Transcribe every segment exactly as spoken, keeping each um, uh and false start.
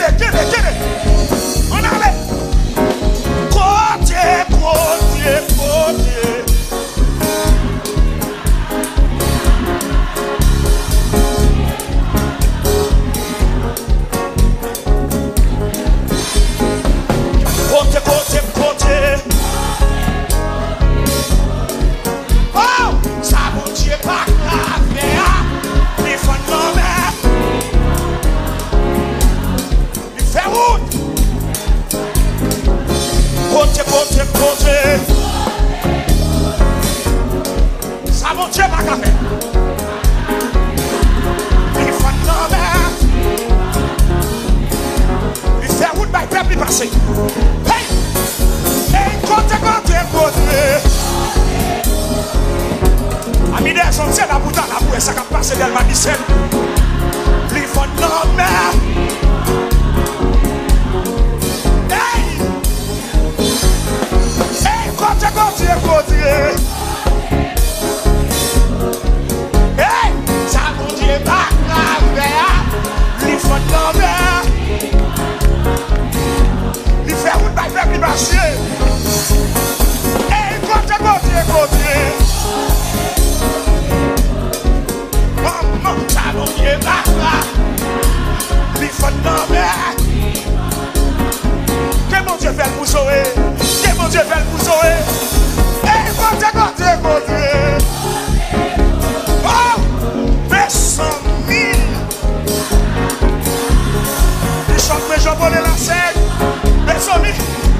Kenbe, kenbe. Ann ale. Kote, kote, kote. Kote, kote, kote. Oh, sa Bondye pa ka fè a, li fann lanmè. Li fè wout. Kote, kote, kote. Sa Bondye pa ka fè. Li fann lanmè. Li fè wout bay pèp li pase. Hey! Hey, kote, kote, kote. Ami dè zòn, se la pou ta la pou wè sa k ap pase Dèlma Disèn. Li fann lanmè. Hey! Hey, kote, kote, kote. Hey, sa Bondye pa ka fè a, li fann lanmè. Li fè wout bay pèp li pase. Hey, kote, kote, kote. Manman, sa Bondye pa ka. Li fann lanmè. Ke Bondye fè l pou Zoe. Ke Bondye fè l pou Zoe. Ey, kote, kote, kote. Oh, mezanmi. Bishop mwen Jean Paul Lasèg. Mezanmi,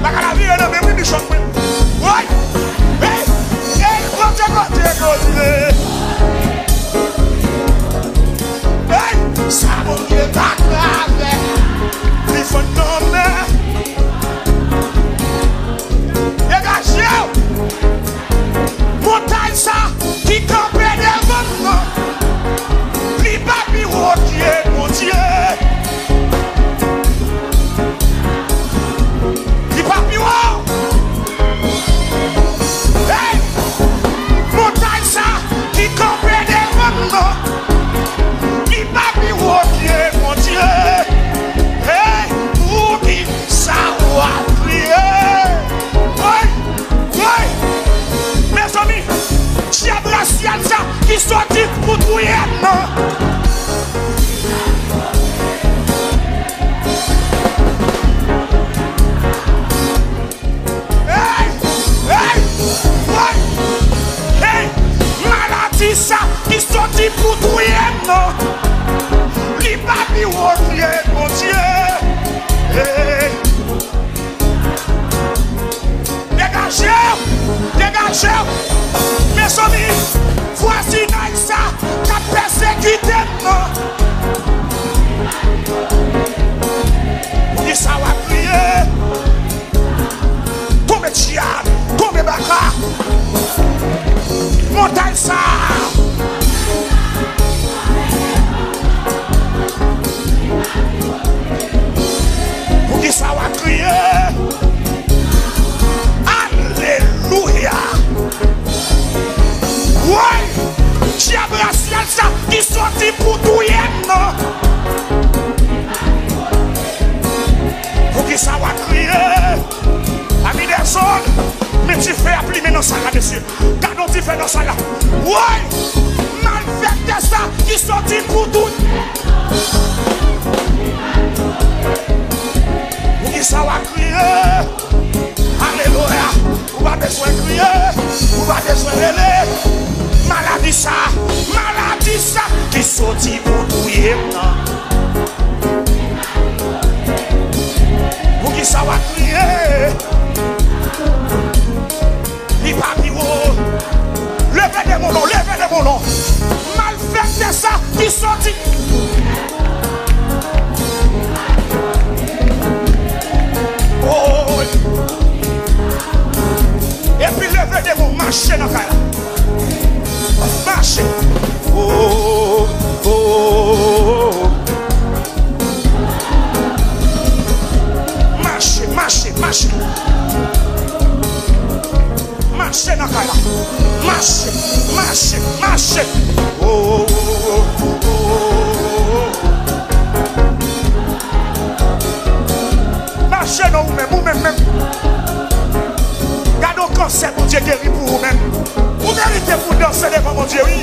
bagay la vire nan men wi, Bishop mwen. Woy! Ey! Ey! Kote, kote, kote! Ey! Sa Bondye pa ka fè, li fann lanmè. Degaje w! Montay sa ki kanpe devan m nan, li pa pi wo ke Bondye. Li pa pi wo. Hey! Montay sa ki kanpe devan m nan, li pa pi wo ke Bondye. Hey! Poukisa w ap kriye? Woy! Woy! Mezanmi, dyab rasyal sa ki soti pou touye m nan. Hey! Hey! Woy! Hey! Maladi sa ki soti pou touye m nan, li pa pi wo ke Bondye. Hey! Degaje w! Degaje w! Mezanmi, vwazinay sa k ap pèsekite m nan. Poukisa w ap kriye? Tonbe dyab! Tonbe baka! Montay sa! Poukisa w ap kriye? Alelouya! Woy! Dyab rasyal sa ki soti pou touye m nan! Poukisa w ap kriye? Ami dè zòn, men dife ap limen nan sal la, mesye. Gade yon dife nan sal la. Woy! Malfektè sa ki soti pou tout. Poukisa w ap kriye? Alelouya! Ou pa bezwen kriye. Ou pa bezwen rele. Maladi sa. Maladi sa ki soti pou touye m nan. Poukisa w ap kriye? Li pa pi wo. Leve de moun non, leve de moun non. Malfektè sa ki soti. Oh. Epi leve de moun, mache nan kay la. Mache. Oh, oh, oh, oh. Mache, mache, mache. Mache nan kay la. Mache, mache, mache. Oh, oh, oh, oh, oh, oh. Jenou ou menm, ou menm menm. Gade yon kansè Bondye geri pou ou menm. Ou merite pou w danse devan Bondye, wi.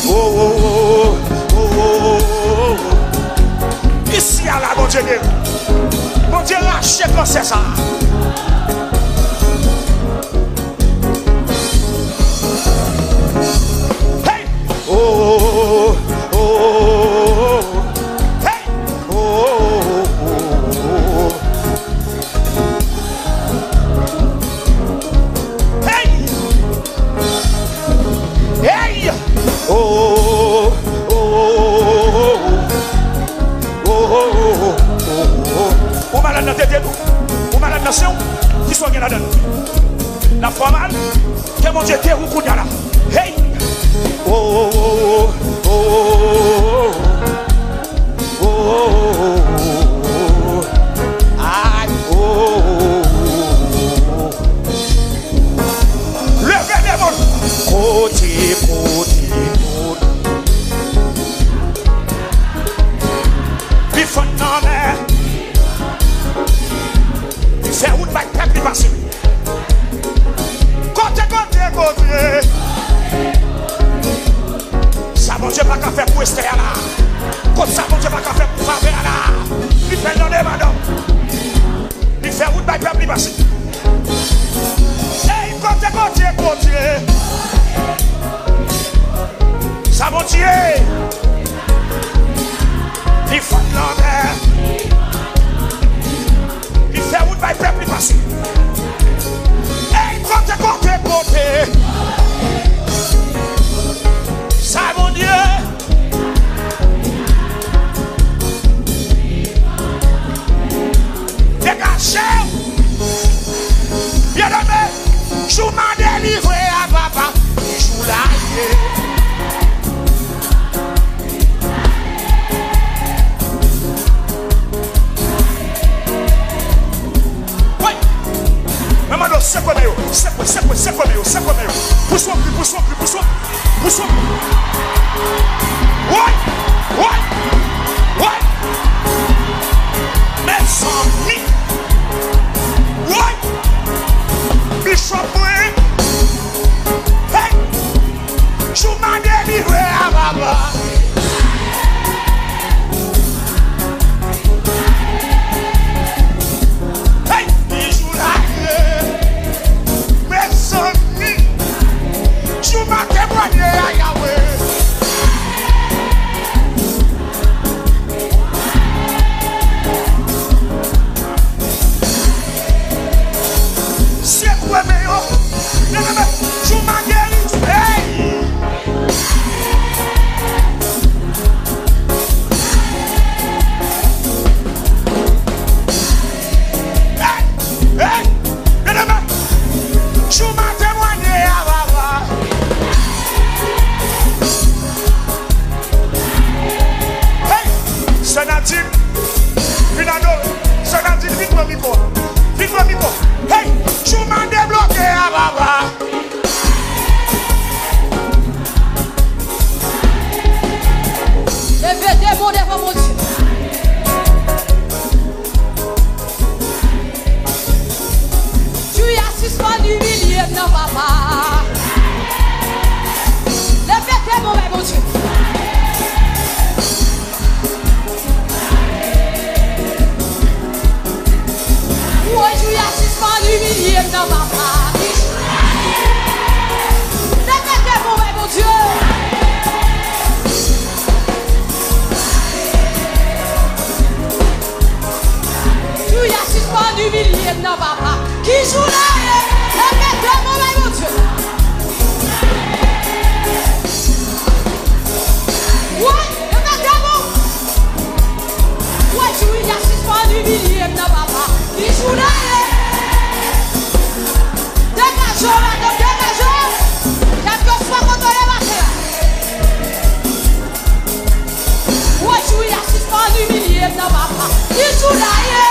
Oh, oh, oh, oh, oh, oh, oh. Isi a la, Bondye geri. Bondye rache kansè sa a. Hey! Oh, oh, oh, oh, oh. Hey! Oh, oh, oh, oh, oh. Hey! Hey! Oh, oh, oh, oh, oh. Oh, oh, oh, oh, oh, oh. Ou malad nan tete nou? Ou malad nan sen w? Kisa w gen ladan l? L ap fè w mal? Ke Bondye geri w kounye a la. Hey! Oh, oh, oh, oh, oh, oh. Oh, oh, oh, oh, oh, oh. Ay, oh, oh, oh, oh, oh. Leve devan l. Kote, kote, kote. Li fann nan mè. Li fè wout bay pèp li pase. Kote, kote, kote. Sa Bondye pa ka fè pou Estè a la. Kot sa Bondye pa ka fè pou Favè a la. Li fè l nan de madanm. Li fè wout bay pèp li pase. Ey, kote, kote, kote. Sa Bondye. Li fann lanmè. Li fè wout bay pèp li pase. Ey, kote, kote, kote. Sa Bondye. Degaje w. Byeneme, jou m a delivre a papa, jou la ye. Wi. Mwen mande w sekwe men yo, sekwe, sekwe, sekwe men yo, sekwe men yo. Pouse yon kri, pouse yon kri, pouse yon kri, pouse yon kri. Woy! Woy! Woy! Mezanmi! Woy! Bishop mwen! Hey! Jou m a delivre a papa. Hey, ki jou la ye. Mezanmi. Jou m a temwanye a Yahweh. Sekwe men yo. Byeneme, jou m a geri. Hey! Hey! Hey! Byeneme, jou m a temwanye a papa. Hey! Sè Nadine, vin adore. Sè Nadine, vin pran mikwo a. Vin pran mikwo. Hey! Jou m a debloke a papa. Leve de men w devan Bondye. Jou a sispann imilye m nan papa. Leve de men w bay Bondye. Woy, jou a sispann imilye m nan papa. Leve de men w bay Bondye. Jou a sispann imilye m nan papa. Ki jou la ye? Leve de men w bay Bondye. Woy, leve de men w. Woy, jou a sispann imilye m nan papa. Ki jou la ye? Degaje w ladan, degaje w. Kèlkeswa kote w ye maten an. Woy, jou a sispann imilye m nan papa. Ki jou la ye?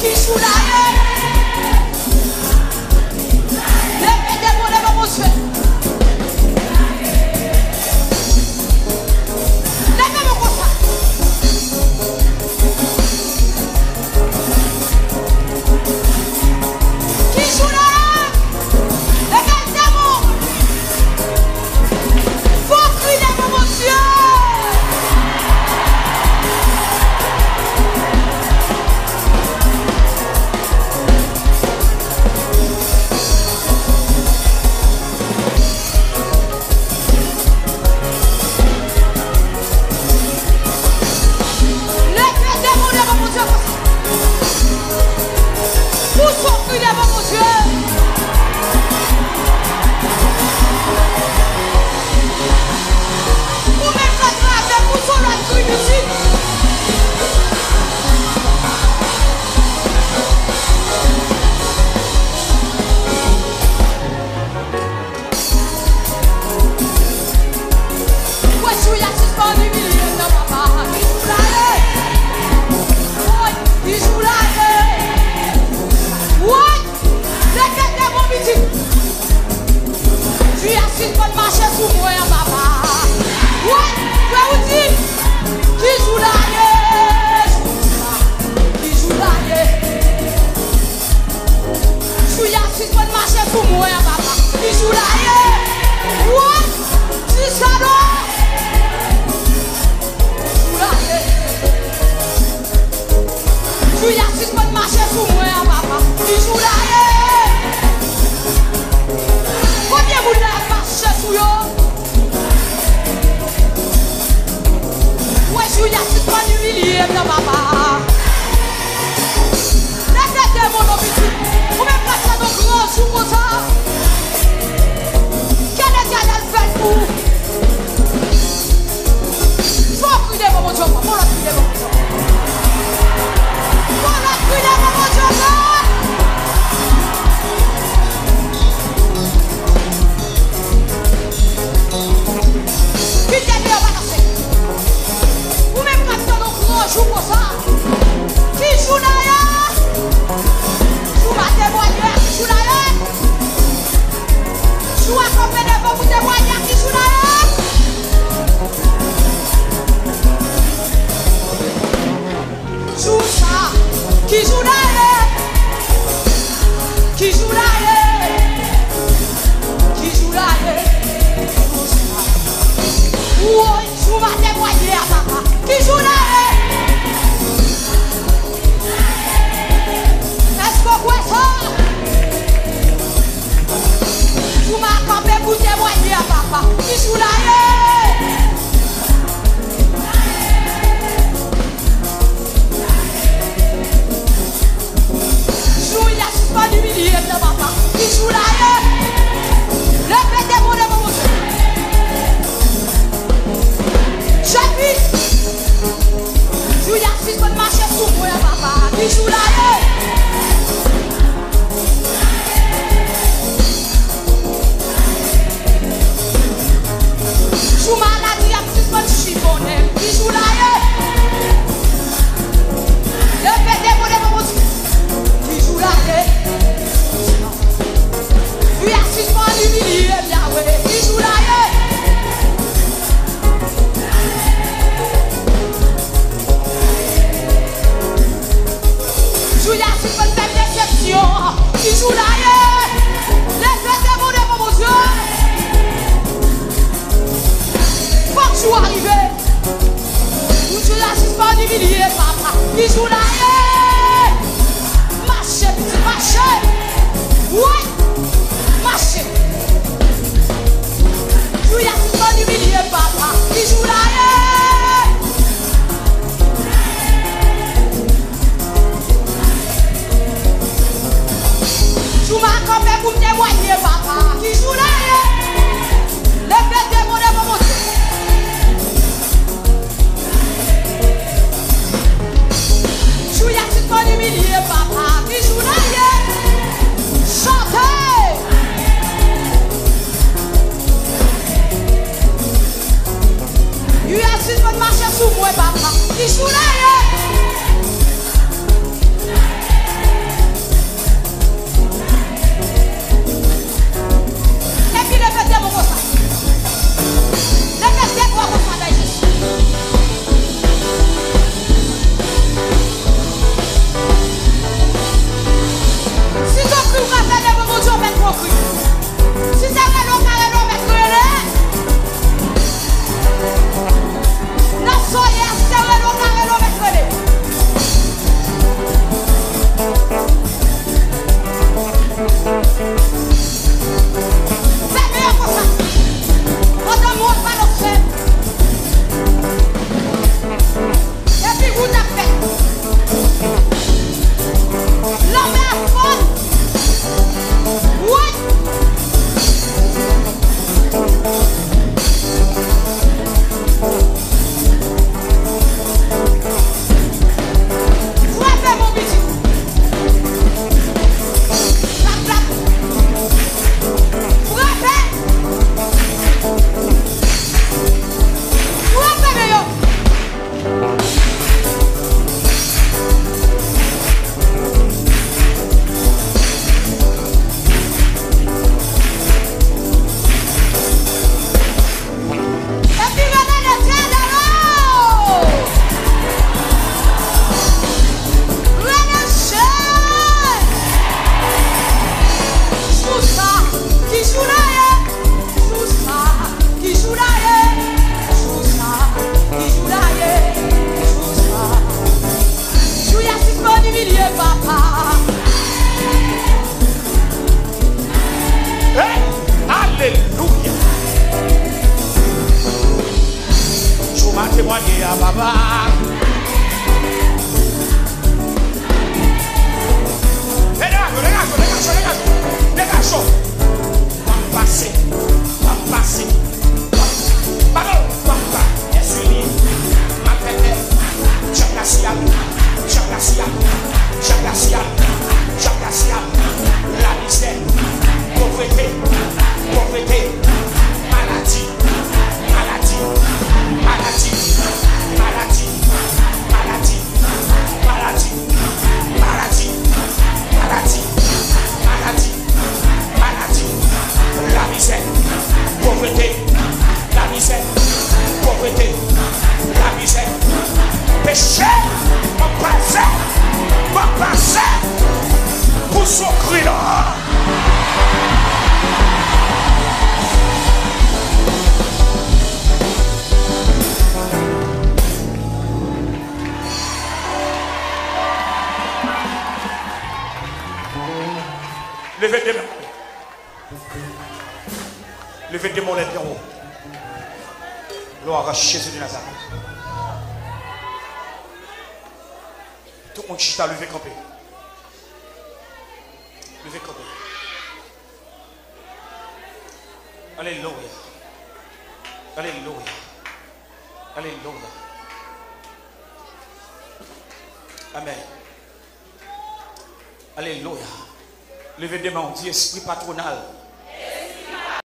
Ki jou la ye? Leve de men w devan Bondye. Leve men w konsa. Ki jou la ye? Leve de men w. Fò w kriye pou Bondye. Leve de men w devan Bondye konsa. Pouse yon kri devan Bondye. Ou menm k ap travay, pouse yon lòt kri, pitit. Wè, jou a sispann imilye m nan, papa. Ki jou la ye? Woy, ki jou la ye? Woy, leve de men w, pitit. Jou a sispann mache sou mwen an, papa. Woy, frè Woody, ki jou la ye? Ki jou la ye? Jou a sispann mache sou mwen an, papa. Ki jou la ye? Woy, di sa non. Jou la ye? Jou a sispann mache sou mwen an, papa. Ki jou la ye? Konbyen moun la ap mache sou yo? Wè, jou a sispann imilye m nan, papa. Leve de men w non, pitit. Ou menm k ap tann yon gran jou konsa. Ke Letènèl fè l pou ou. Fò w kri devan Bondye ankò. Fò w lòt kri devan Bondye ankò. Fò w lòt kri devan Bondye ankò. Kite deyò, pa pase. Ou menm k ap tann yon gran jou konsa. Ki jou la ye? Jou a temwaye a, ki jou la ye? Jou a kanpe devan pou temwaye a, ki jou la ye? Jou sa, ki jou la ye? Ki jou la ye? Ki jou la ye? Jou sa. Woy, jou m a temwaye a, papa. Ki jou la ye? Èske w kwè sa? Jou m a kanpe pou temwaye a, papa. Ki jou la ye? Jou a sispann imilye m nan, papa. Ki jou la ye? Leve de men w devan Bondye. Jèn fi, jou a sispann mache sou mwen an, papa. Ki jou la ye? Jou maladi ap sispann chifonnen m. Ki jou la ye? Leve de men w devan Bondye. Ki jou la ye? Jou a sispann imilye m, Yahweh. Ki jou la ye? Jou a sispann fè m desepsyon. Ki jou la ye? Leve de men w devan Bondye. Fòk jou a rive. Pou jou a sispann imilye, papa. Ki jou la ye? Mache, pitit, mache. Woy! Mache. Jou a sispann imilye, papa. Ki jou la ye? Jou m a kanpe pou m temwaye, papa. Ki jou la ye? Leve de men w devan Bondye. Jou a sispann imilye, papa. Ki jou la ye? Chante. Jou a sispann mache sou mwen, papa. Ki jou la ye? Degaje w, degaje w, degaje w, degaje w. W ap pase, w ap pase, w ap, pardon, w ap pa, èsili, malfektè, djab rasyal, djab rasyal, djab rasyal, djab rasyal, lamizè, povrete, povrete, maladi, maladi, maladi, maladi, maladi, maladi, maladi, maladi, maladi, maladi, lamizè, povrete, lamizè, povrete, lamizè, peche, m ap pase, m ap pase pou sou kri la. Leve de men. Leve de men w lè byen wo. Glwa a Jezi de Nazarèt. Tout moun chita, leve kanpe. Leve kanpe. Alelouya. Alelouya. Alelouya. Amèn. Alelouya. Leve de men w, di, espri patwonal,